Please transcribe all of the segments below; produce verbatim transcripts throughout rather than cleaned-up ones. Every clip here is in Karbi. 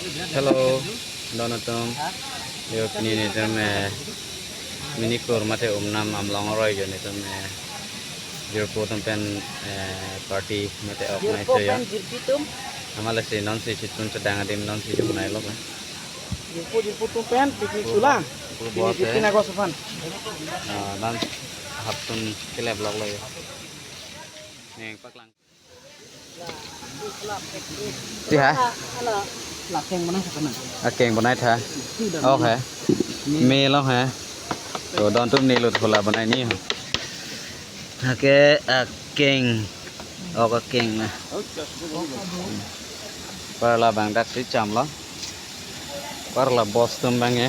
Hello, don atum. Yo, pini netum, eh, mini kur mate Umnam Amlong aroi yo netum, eh, jirpo atum pen, eh, party mate ok nai Jirpo cho yo. Pen jirpi atum. Amat lasi nonsi chitun chedang adim nonsi jok nai lok, eh. Jirpo, jirpo atum pen picnic Jirpo, chula. Jirpo Pini boss, eh. Jirpi nagos aphan. Ah, non haptun kelep lok lo yo. Neng paklang. Ti ha? Akeng bonai tha. Ti dah. Okay. Me. Me long ha. To don atum ne lut hola bonai ni ho. Okay, akeng. Ok, akeng na. Parla bang dak si cham lo. Parla boss atum bang e.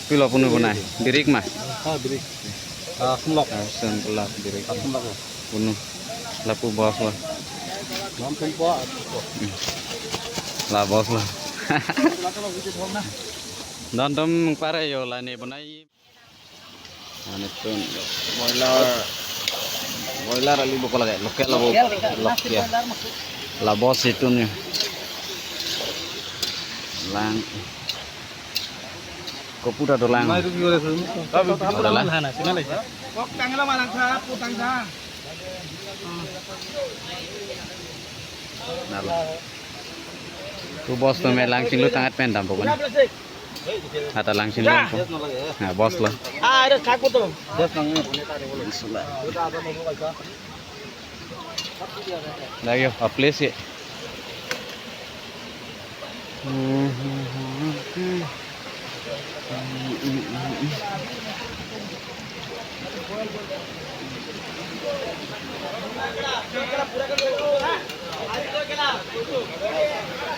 Pilo punu bonai, birik ma? Ah, birik. Ah, sumlok. Ah, sumlok birik. Ah, sumlok. Punu. Lapu boss lo. Nam tumpo. Hmm. La boss lo. Don atum pare yo la ne bonai. Anitun boiler, boiler ali bokol lage, local abo, local, local. Boiler masuk. La boss itu nih. Lang. Kopuda dolang. Mai itu gimana sih? Ada lah. Hana, sini lagi. Kok tanggal malang sa, putang sa. Nalo. Tu boss atum me Langchinglu tangkat pen dampo kan. Ata Langchinglu dampo. Na boss lo. Ah, ada cak betul. Sula. Lagi a place ye.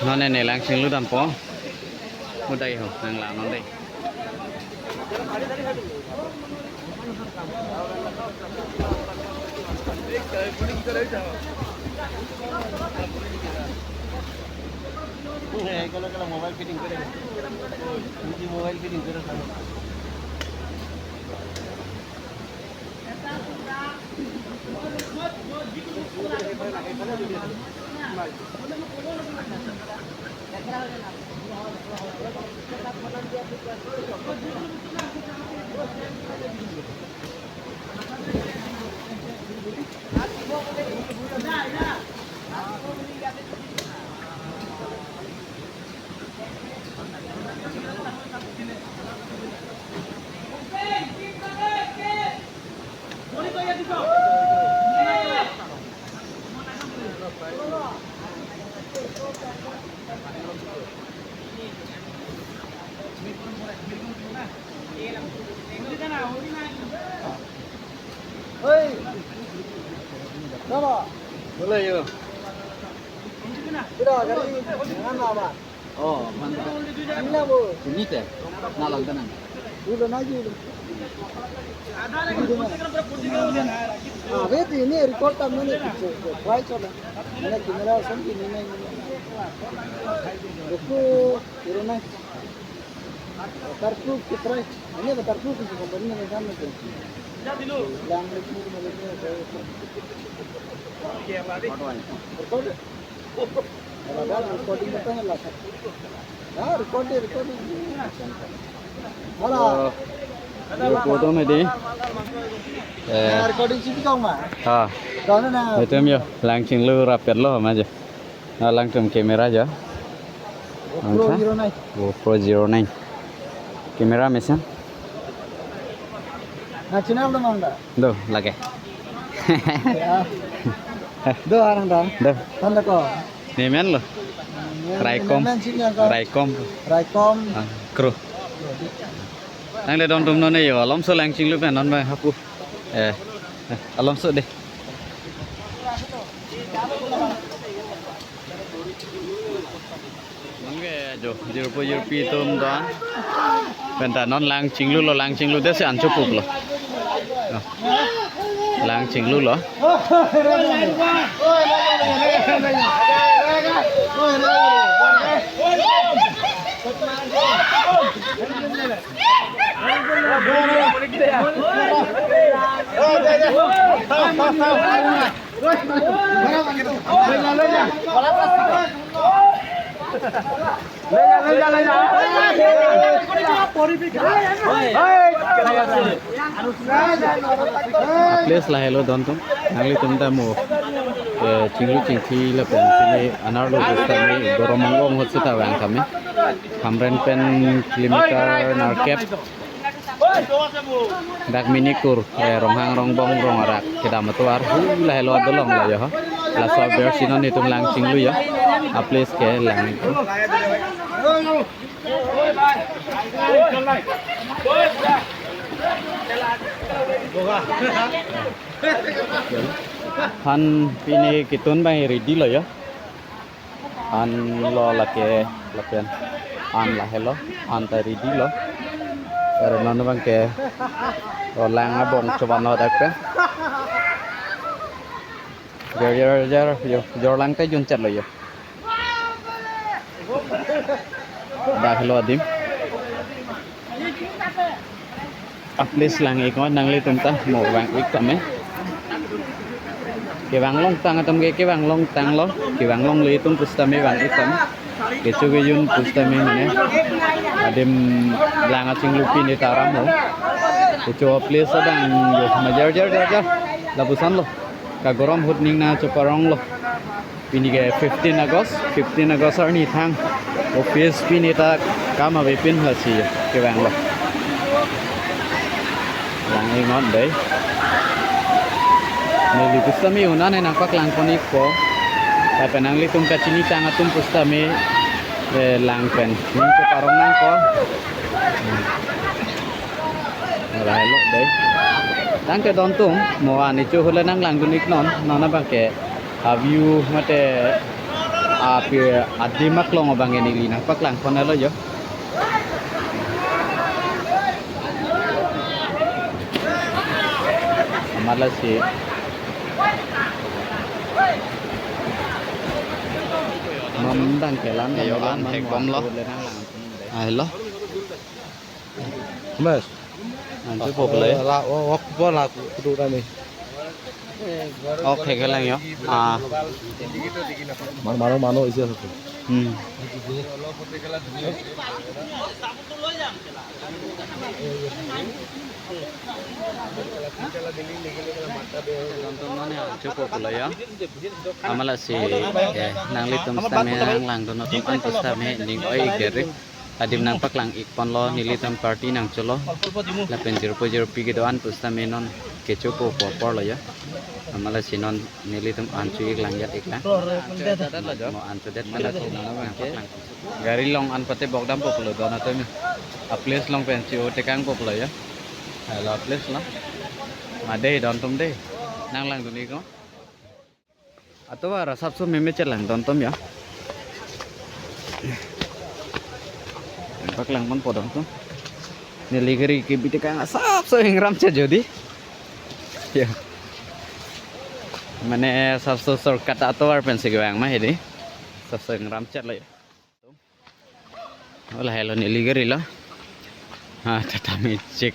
Non ne Langchinglu dampo. Mudai ho, nang la non dei. Kalau, kalau mobile fitting kore, mobile fitting kore. Hei. Nama? Boleh yo. Tidak, gari. Dengan nama? Oh, mantap. Ini lah, Bu. Ini teh. Nalang tenang. Dulu lagi. Ah, wait, ini record tam ini. Try coba. Ini kamera sampai ini, ini. Itu, turun naik. Waterproof ke try. Ini waterproof ke company na kan itu. Lang itu, itu, itu. Record. Kalau ada recording itu kan lah. Nah, recording, recording. Mana? Oh. Yo, photo ma dei. Eh. Nah, recording sih kau mah. Ha. Kau na. Itu yo, Langchinglu rapet lo ma je. Alangtum camera jo. GoPro Angka? Zero nine. GoPro zero nine. Camera mesen? Na channel do mang da? Do, lage. Ya. Do arang da? Do. Tanda ko? Ne men lo. Ne men, Raikom. Ne men sih yang ko? Raikom. Raikom. Ah, kro. Nangle don atum non ne yo, alomso Langchinglu pen non ba hapu. Eh, eh, alomso dei. Nangke jo, jirpo jirpi atum do. Penta non Langchinglu lo, Langchinglu dei si an chopup lo. No. Langchinglu lo. Place lahelo don atum, nanglitum ta mo, eh, chinglu chingthi lapen pini anerlo pusitame Gorong Angbong ahut seta vang kami. Hamren pen kilometer nerkep. Dak minikur, eh, Ronghang, Rongbong, Rong Arak kedam atovar, hu lahelo adolong lo yo. Laso abersi non itum lang chinglu yo. A place ke lang itum. Han pini ketun abang ready lo yo. Anlo lake lapen an lahelo, an ta ready lo. Aro non abang ke, o, lang abong chovan lo dak pen. Jor jor jor yo, jor lang ta jun chet lo yo. Dak helo adim. A place lang ik non, nanglitum ta mo vang ik tame. Kevang longtang atum ke kevang longtang lo, kevang longle atum pusitame vang ik tame. Kecho kejun pusitame mane adim lang achinglu pini ta aram ho. Kecho a place adang yo, ma jor jor jor jor. Lapuson lo. Ka Gorong ahut ning nangchoparong lo. Pini ke fifteen August, fifteen August arni thang office pini ta kam avepin lasi kevang lo. Lang ik non dei. Neli pusitame un-an nangpaklang pon ikpo. Lapen nanglitum kachinitang atum pusitame, eh, lang pen nangchoparong nangpo. Lahelo dei. Tangte don atum, mo ani chu hule nanglangdun ik non, non abang ke a view mate a pi adim aklong abang ke neli nangpaklang pon lo yo. Amat lasi non abang ke lan, yo, non an man thek bom lo. Hule nanglang. Ah, hello. Mas. Anche pok le. La, o, ok, po la, kudu kami. Ok, thek lang yo. Ah. Mano, mano, mano, isi asa tu. Hmm. Tonton non ya, anche pok le yo. Amat lasi, eh, nanglitum sitame nanglangdun atum an pusitame ning oi ik deri. Adim nangpaklang ik pon lo, nelitum party nangcholo. Lapen jirpo jirpi kedo-an pusitame non kechopo apor lo ya. Amat lasi non nelitum an chu ik lang jat ik lang. Mo an chu det pen lasi non nangpaklang. Gari along an pate bok dampo pulo don atum. A place along pen chu tekangpo pulo ya. Helo a place lo. Made don atum dei. Nanglangdun ik non. Atovar asapso meme chelang don atum ya. Paklang ponpo don atum. Neli gari kebi tekang asapso ingram chet jodi. Ya. Mane asapso shortcut atovar pensi kevang ma hedi. Asapso ingram chet lo ya. Lahelo neli gari lo. Ha, Tata Magic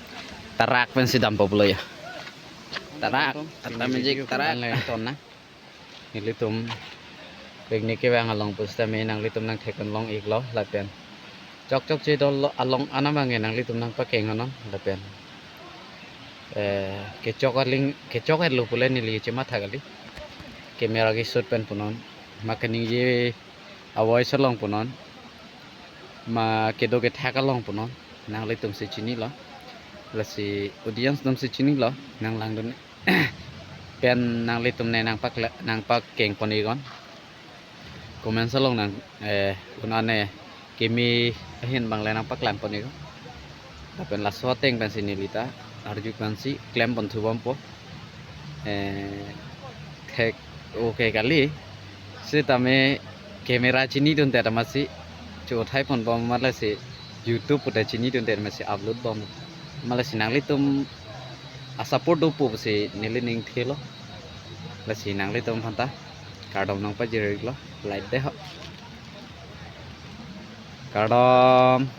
tarak pensi dampo pulo ya. Tarak, Tata Magic tarak. Ton na. Nelitum picnic kevang along pusitame nanglitum nangthek long ik lo lapen. Chok chokche dolo along anam ange nanglitum nangpakeng non lapen. Eh, kechok aling, kechok helo pule neli chematha kali. Camera ke shoot pen punon. Ma kaningje a voice along punon, ma kedo kethak along punon, nanglitum si chinilo. Lasi audience atum si chinilo, nanglangdun pen nanglitum ne nangpak, nangpakeng pon iknon. Comments along nang, eh, un-an ne keme ahin abang le nangpaklang pon iknon. Lapen laso ateng pensi neli ta arju pensi klem pon thu bompo. Eh, thek okay kali. Sitame camera chinidundet amatsi chothai pon bom amat lasi YouTube pu ta chinidundet amatsi upload bom. Amat lasi nanglitum a support dopo pusi neli ning thelo. Lasi nanglitum aphanta kardom nangpajir ik lo. Like de ho. Kardom.